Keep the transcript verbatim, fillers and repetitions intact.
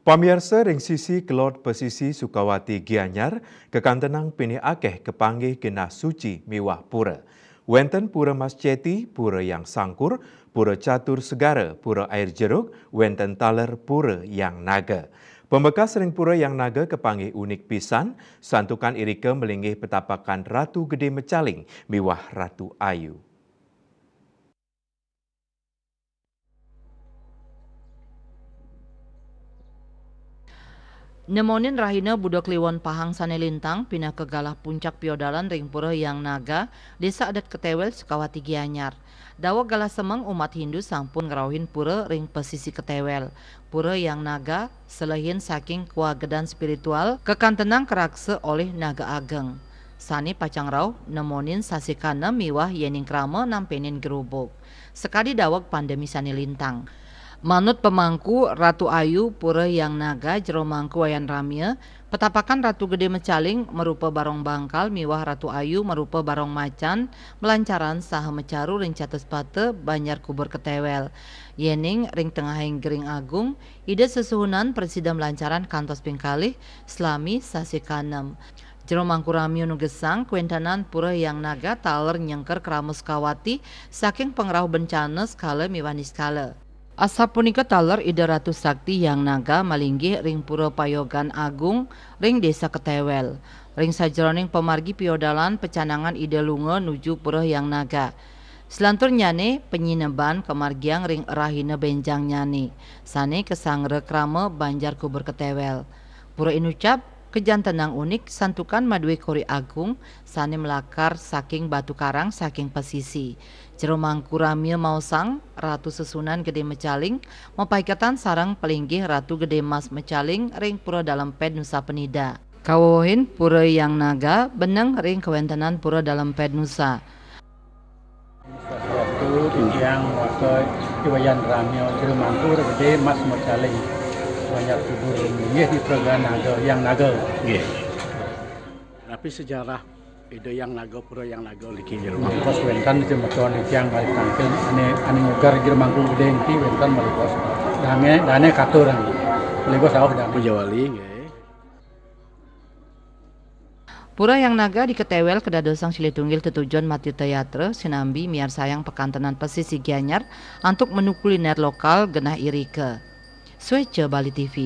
Pamiarsa, ring sisi kelod pesisi Sukawati Gianyar, kakantenang pinih akeh kapanggih genah suci miwah pura. Wenten Pura Mas Ceti, Pura Yang Sangkur, Pura Catur Segara, Pura Air Jeruk, wenten taler Pura Yang Naga. Pamekas ring Pura Yang Naga kapanggih unik pisan, santukan irika malinggih petapakan Ratu Gede Mecaling miwah Ratu Ayu. Nemonin rahina Buda Kliwon Pahang sane lintang, pinaka galah puncak piodalan ring Pura Yang Naga, Desa Adat Ketewel, Sukawati Gianyar. Daweg galah semeng umat Hindu sampun ngrauhin pura ring pesisi Ketewel. Pura Yang Naga, selehin saking kawagedan spiritual, kakantenang karaksa olih Naga Ageng. Sane pacang rauh nemonin sasih kanem miwah yening krama nampenin grubug. Sakadi daweg pandemi sane lintang. Manut pamangku Ratu Ayu, Pura Yang Naga, Jero Mangku Wayan Ramya, petapakan Ratu Gede Mecaling marupa barong bangkal miwah Ratu Ayu marupa barong macan, malancaran saha macaru ring Catuspata, Banjar Kubur Ketewel. Yening ring tengahing gering agung, Ida sesuhunan prasida malancaran kantos ping kalih, salami sasih kanem. Jero Mangku Ramya nugesang, kawentenan Pura Yang Naga taler nyengker krama Sukawati saking pangrauh bencana skala miwah niskala. Asapunika taler Ida Ratu Sakti Yang Naga malinggih ring Pura Payogan Agung ring Desa Ketewel. Ring sajeroning pamargi piodalan, pacanangan Ida lunga nuju Pura Yang Naga. Salanturnyane panyineban kamargiang ring rahina benjangnyane, sane kasanggra krama Banjar Kubur Ketewel. Pura inucap, kajantenang unik santukan madue kori agung sane malakar saking batu karang saking pasisi. Jero Mangku Ramya maosang, Ratu Sesuhunan Gede Mecaling mapaiketan sareng palinggih Ratu Gede Mas Mecaling ring Pura Dalem Ped Nusa Penida. Kawewehin Pura Yang Naga beneng ring kawentenan Pura Dalem Ped Nusa. Swastiastu, titiang mawasta I Wayan Ramya, Jero Mangku Gede Mas Mecaling, Banjar Kubur, inggih di Pura Naga, Yang Naga. Nggih. Napi sejarah Ida Yang Naga, Pura Yang Naga niki, Jero Mangku? Pas wenten semeton titiang malih tangkil ane, ane nyugar Jero Mangku Gede niki wenten malih pas. Dane, dane katur niki. Malih pas rauh dane. Pujawali, nggih. Pura Yang Naga di Ketewel kadadosang silih tunggil tetujon matirta yatra sinambi miarsayang pakantenan pasisi Gianyar antuk menu kuliner lokal genah irika. Sueca Bali T V.